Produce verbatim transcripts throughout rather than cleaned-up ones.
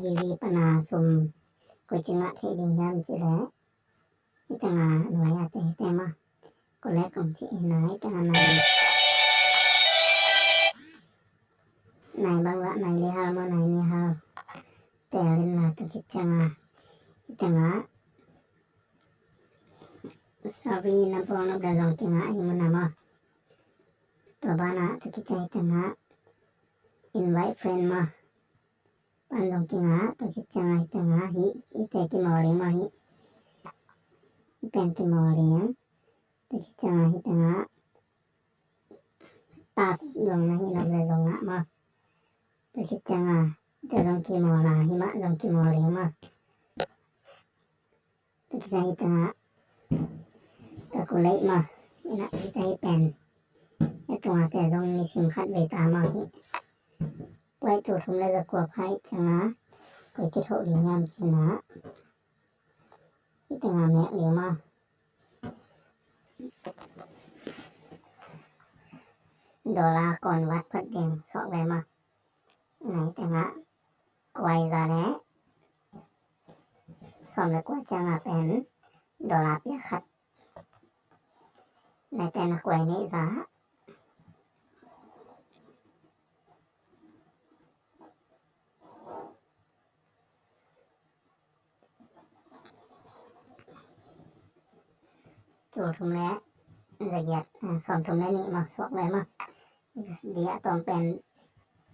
Givi pana sum koi ci ngah thei ding hiam ci leh, hih tengah nuai a te hih te maw. Collect kong ci hi na, hih tengah nai, nai bang lah nai li hal maw, nai ni hal. Tel in la tua khit ciangah hih tengah Sorry, na bawl nop dan zong kingah hi muna maw. Tua banah tua khit ciang hih tengah invite friend maw. Pan zong kingah, tua khit ciangah hih tengah hih, hihte kimawl ding maw hih. Hih pen kimawl ding. Tua khit ciangah hih tengah task zong na hih nop le zong ngah maw. Tua khit ciangah hihte zong kimawl na, hih mah zong kimawl ding maw. Tua khit ciang hih tengah calculate maw. Ina hih tengah hih pen, hih tungah te zong nisim khat vei ta maw hih. Puai tul thum le za kua pha hih ciangah koi ci thoh ding hiam ci na. Hih tengah mek ding maw. Dollar convert phot ding suak ve maw. Nai tengah kua i za le sawm le kua ciangah pen dollar pia khat. Nai tengah kua i nih za. Tul thum le za giat, ah, sawm thum le nih maw, suak ve maw. U S D a tawm pen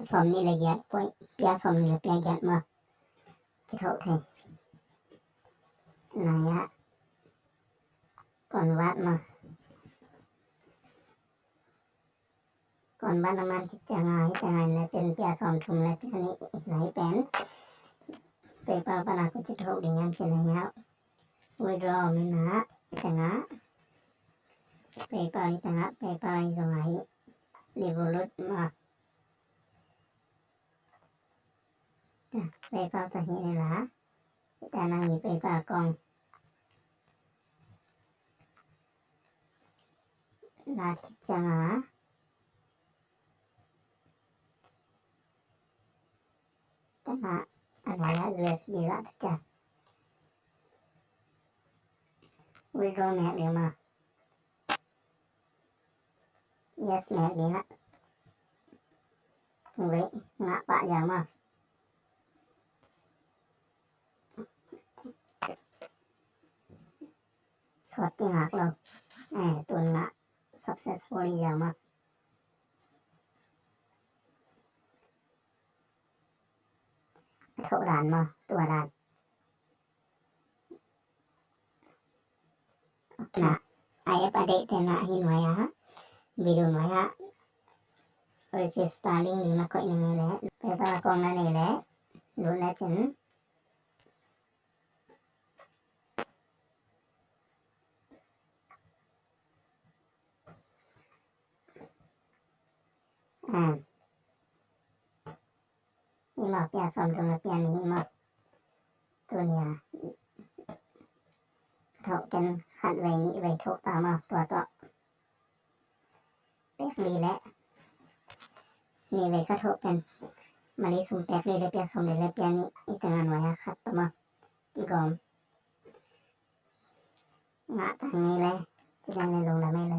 sawm nih le giat, puai, pia sawm nih le pia giat maw. Kithoh thei. Nai ah convert maw. Convert na man khit ciangah hih tengah in le cin pia sawm thum le pia nih, nai pen PayPal pana koi ci thoh ding hiam ci na hih. Withdraw mi na hih tengah PayPal, hih tengah PayPal i zong ahi. Revolut maw. PayPal ta hi ni la. Hih tengah i PayPal kong la khit ciangah tengah a lai ah U S D lah ta ciang withdraw mek ding maw. Yes mek ding ah. Wei ngah pah ziau maw. Sawt kingak lo. Eh, tun ngah successfully ziau maw. A thoh dan maw, tua dan. Na, a app a deih te na hi nuai ah, video nuai ah register link ding na koih ni ngei leh, PayPal account na nei leh, lut le cin. Ah. Hi maw, pia sawm thum le pia nih hi maw. Tuni a thoh ken khat vei nih vei thoh ta maw, tua tawh. Pek li le nih vei ka thoh pen Mali sum pek li le pia sawm li le pia nih, i tengah nuai a khat tawh maw. Kigawm. Ngah ta ngei le, ci ngei le lungdam ngei le.